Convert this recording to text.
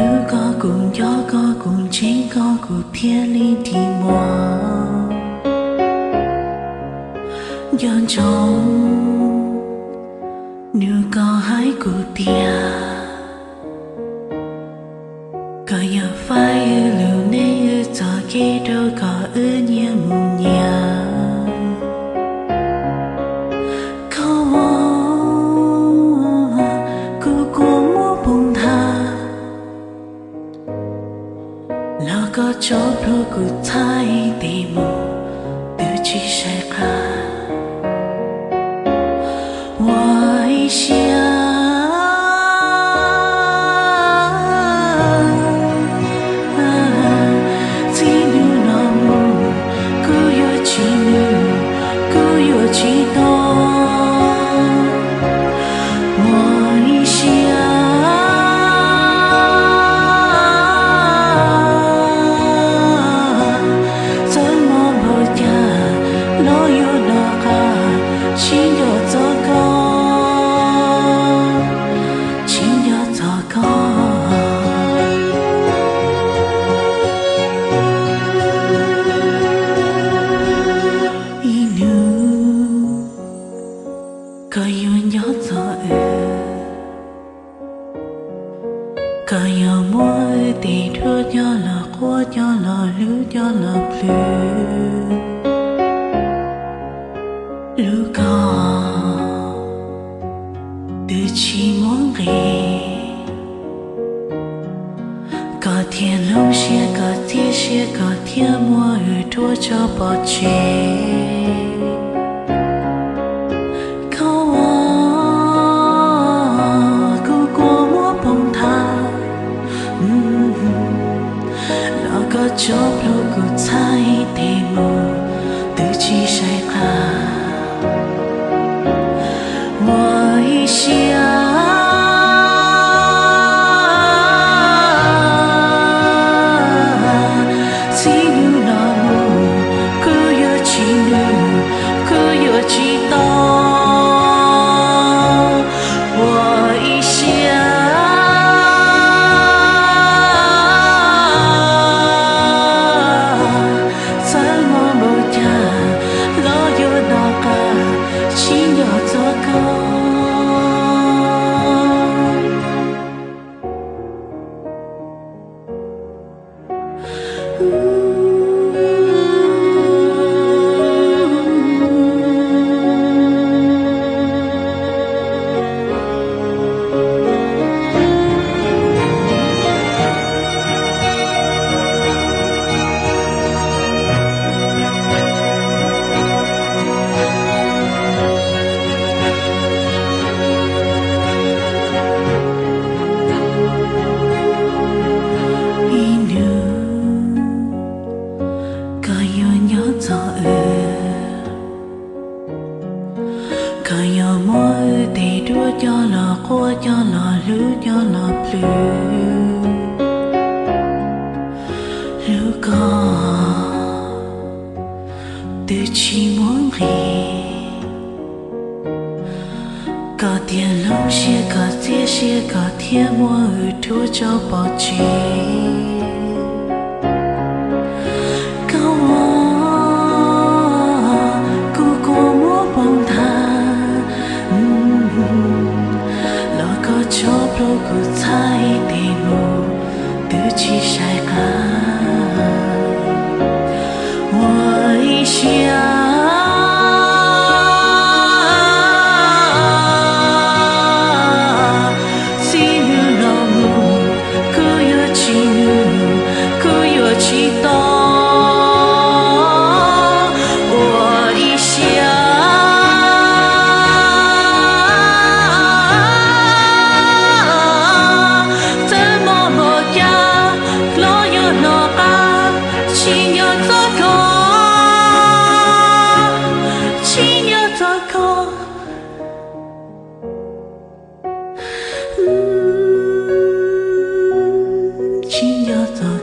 Hnub koj kuv nco koj, kuv ntseeg koj, kuv thiaj li nrhiav muaj nco ntsoov. Hnub koj hais kuv tias koj yuav faib wb lub neej, wb txoj kev rau kom wb nyias mus nyias. Koj ua kuv kua muag poob nthav, los koj tso plhuav kuv txhais tes mus, twb tsis saib qab. Ua ib siab txij hnub no mus, kuv yuav tsis nug, kuv yuav tsis tau. Ua ib siab txawm mob npaum cas los yuav nco qab, tsis nco txog koj, tsis nco txog koj. Ib hnub koj yuav nco txog wb, koj yuav muab wb tes duab coj los quaj, coj los hlub, coj los plhws. Hlub koj twb tsis muaj nqis, koj thiaj hloov siab, koj txiav siab, koj thiaj muab wb rhuav tso pov tseg. Koj ua kuv kua muag poob nthav, los koj tso plhuav kuv txhais tes mus, twb tsis saib qab. Ua ib siab txij hnub no mus, kuv yuav tsis nug, kuv yuav tsis tau. Ua ib siab txawm mob npaum cas los yuav nco qab, tsis nco txog koj. Ib hnub koj yuav nco txog wb, koj yuav muab wb tes duab coj los quaj, coj los hlub, coj los plhws. Hlub koj twb tsis muaj nqis, koj thiaj hloov siab, koj txiav siab, koj thiaj muab wb rhuav tso pov tseg. Koj ua kuv kua muag poob nthav, los koj tso plhuav kuv txhais tes mus, twb tsis saib qab. Ua ib siab txij hnub no mus, kuv yuav tsis nug, kuv yuav tsis tau. Ua ib siab txawm mob npaum cas los yuav nco qab, tsis nco txog koj, tsis nco txog koj, tsis nco txog